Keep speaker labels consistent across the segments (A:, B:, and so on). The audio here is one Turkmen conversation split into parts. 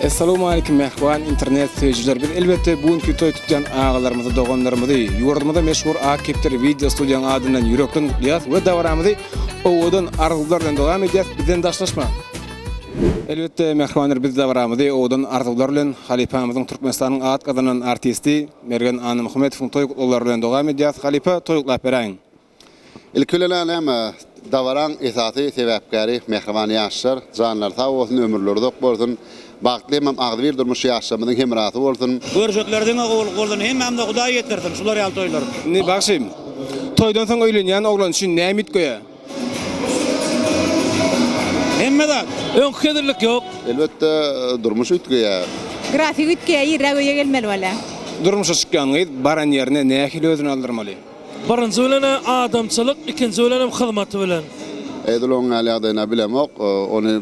A: Essalawmaleýkim mähriban internet söýüjiler biz elbetde bu günki toý tutýan agalarymyzy doganlarymyzy ýurdumyzda meşhur Ak kepderi wideo studiýaň adyndan ýürekden gutlaýas we dabaramyzy owadan arzuwlar bilen dowam edýäs bizden daşlaşmaň. Elbetde mähribanlar biz dabaramyzy owadan arzuwlar bilen halypamyzyň Türkmenistanyň at gazanan artisti Mergen Annamuhammetowyň toý gutlaglary bilen dowam edýäs halypa toý gutlap beräýiň.
B: Ilki bilen-ä näme, dabaraň esasy sebäpkäri mähriban ýaşlar, janlary sag bolsun, ömürleri uzak bolsun, bagtly hemem agzybir durmuş ýaşlarymyzyň hemrasy bolsun.
C: Görjekler diňe gowulyk bolsun hemmämize Hudaý ýetirsin şular ýaly toýlar.
A: Indi bagşym, toýdan soň öýlenýän oglan üçin näme üýtgeýär?
C: Hemme zat.
D: Öňki hezillik ýok.
B: Elbetde, durmuş üýtgeýär.
E: Grafik üýtgeýär, irräk öýe gelmeli bolýar.
A: Durmuşa çykýan gyz baran ýerine nähili özüni aldyrmaly?
D: Birinji bilen-ä adamçylyk, ikinji bilenem hyzmaty bilen.
B: Edil oň ýaly ýagdaýyna bilemok. Ony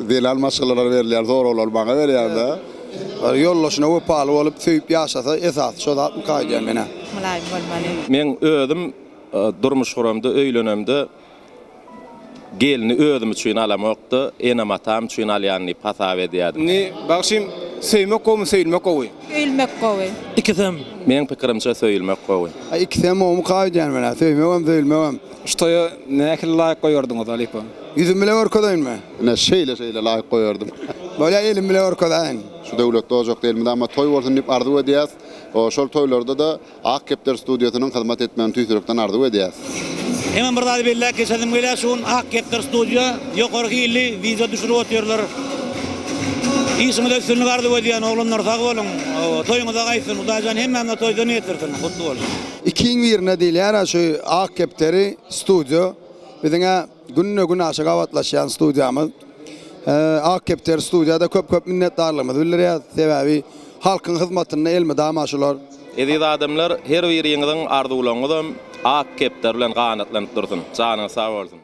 B: zenan maşgalalara berilýän soraglary maňa berýär-de.
F: Ýoldaşyna wepaly bolup, söýüp ýaşasa esasy şo zatmyka öýdýän men-ä.
E: Mylaýym bolmaly.
G: Meň özüm durmuş guramda, öýlenemde Gelni özüm üçin alamokda, enem-atam üçin alýan diýip hasap edýärdim.
A: Indi bagşym söýmek gowumy söýülmek gowy?
E: Söýülmek gowy.
D: Ikisem.
G: Meň pikirimçe söýülmek gowy.
F: Aý ikisem gowumyka öýdýän menä söýmegem söýülmegem.
A: Şu toýa nähili laýk goýardyňyz halypa?
F: Ýüzüm bile görkezeýinmi?
B: Ine şeýle şeýle laýk goýardym.
F: Bolýa elim bile görkezeýin.
B: Şu döwletli ojakda elmydama toý bolsun diýip arzuw edýäs. Şol toýlarda-da Ak kepder studiýasynyň hyzmat etmegini tüýs ýürekden arzuw edýäs.
C: Hemem bir zady belläp geçesim gelýär, şu gün Ak kepder studiýa ýokary hilli wideo düşürip otyrlar. Işiňizde üstünlik arzuw edýän oglanlar sag boluň. Toýuňyza gaýtsyn Hudaýjan hemmämize toýdan ýetirsin. Gutly bolsun.
F: Ikiň birine diýilýär-ä şu Ak kepderi studio biziň-ä Günde-günaşa gabatlaşýan studiýamyz. Ak kepderi studiýada köp-köp minnetdarlygymyzy bildirýäris. Sebäbi halkyň hyzmatynda elmydama şular.
G: Eziz adamlar her biriňiziň arzuwlaryňyzam ak kepderi bilen ganatlanyp dursun. Janyňyz sag bolsun.